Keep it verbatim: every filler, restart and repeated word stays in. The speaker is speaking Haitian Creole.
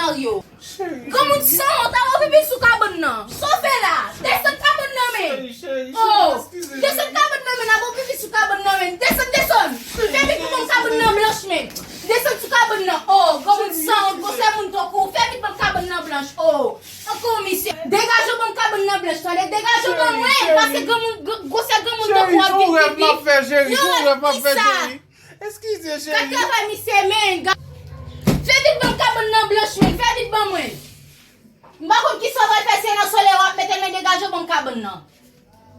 Mario. Granmoun sanwont, ap pipi sou kabann nan. Sa w fè la? Desann kabann nan men. Oh, desann kabann nan men, ap pipi sou kabann nan men. Desann, desann. Fè vit pou ban m kabann nan blanch men. Desann sou kabann nan. Oh, granmoun sanwont, gwosè moun tankou w. Fè vit ban m kabann nan blanch. Oh, tankou w, misye. Degaje w ban m kabann nan blanch, tande? Degaje w ban mwen, paske granmoun, gr- gwosè granmoun tankou w ap vin pipi. Yon rèv kisa? Eskize, cheri. Gad travay misye, men. Gad. Fè vit ban m kabann nan blanch men. Fè vit ban mwen. M pa konn kisa w pral fè, se nan solèy w ap mete, men degaje w ban m kabann nan.